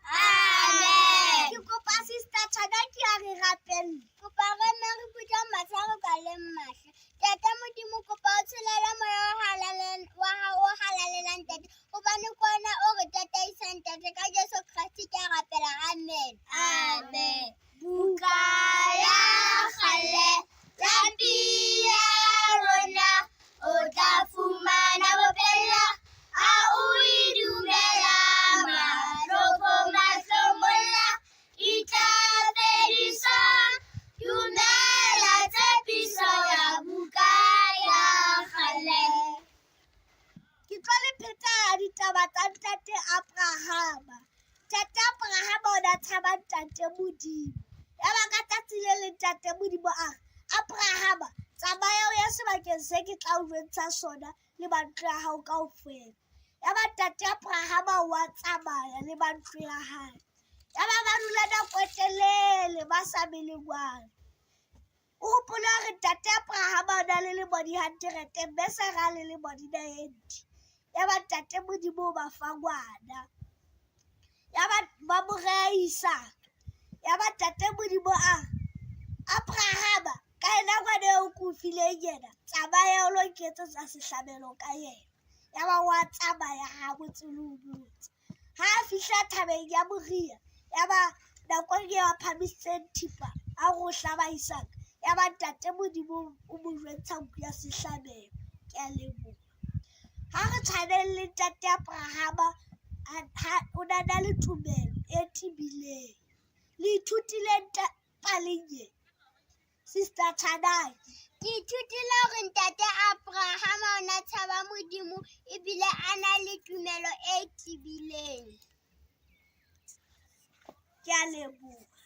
Amen. Ke kopa Sister Chanaki a re rapelle. Kopa re mme re putla matsha re kwaleng mahlo. Ntate Modimo kopa o tsholele moya o halalelang wa hao o halalelang ntate hobane ke ona o re tataisang ntate ka Jesu Kreste ke a rapela amen. Amen. Buka ya kgale ya ya rona o tla fumana bopella ha o e dumela mahloko mahlomola e tla fediswa dumela tshepiso ya buka ya kgale. Ke tlo le pheta ditaba tsa ntate Abrahama. Ntate Abrahama o ne a tshaba ntate Modimo. Yaba ka tsatsi le leng ntate Modimo a re, Abrahama, tsamaya o ye sebakeng se ke tla o jwentsha sona le ba ntlo ya hao kaofela. Yaba ntate Abrahama o a tsamaya le ba ntlo ya hae. Yaba ba dula nako e telele ba sa be le ngwana. O hopole hore ntate Abrahama o na le lemo di hanterete mme Sara a le lemo di 90. Yaba ntate Modimo o ba fa ngwana. Yaba ba mo reha Isaka. Yaba ntate Modimo a re, Abrahama, ka yena ngwana eo ke o fileng yena, tsamaya o lo nketsetsa sehlabelo ka yena. Yaba wa tsamaya ha botse le ho botsa. Ha a fihla thabeng ya Moria, yaba nakong eo a phamisitseng thipa a re o hlaba Isaka, yaba ntate Modimo o mo jwentsha nku ya sehlabelo. Ke a leboha. Ha re tshwaneng le ntate Abrahama, o na na le tumelo e tebileng. Le ithutile paleng e? Sister Thanai. Ke ithutile hore ntate Abrahama o ne a tshaba Modimo ebile a na le tumelo e tebileng. Ke a leboha.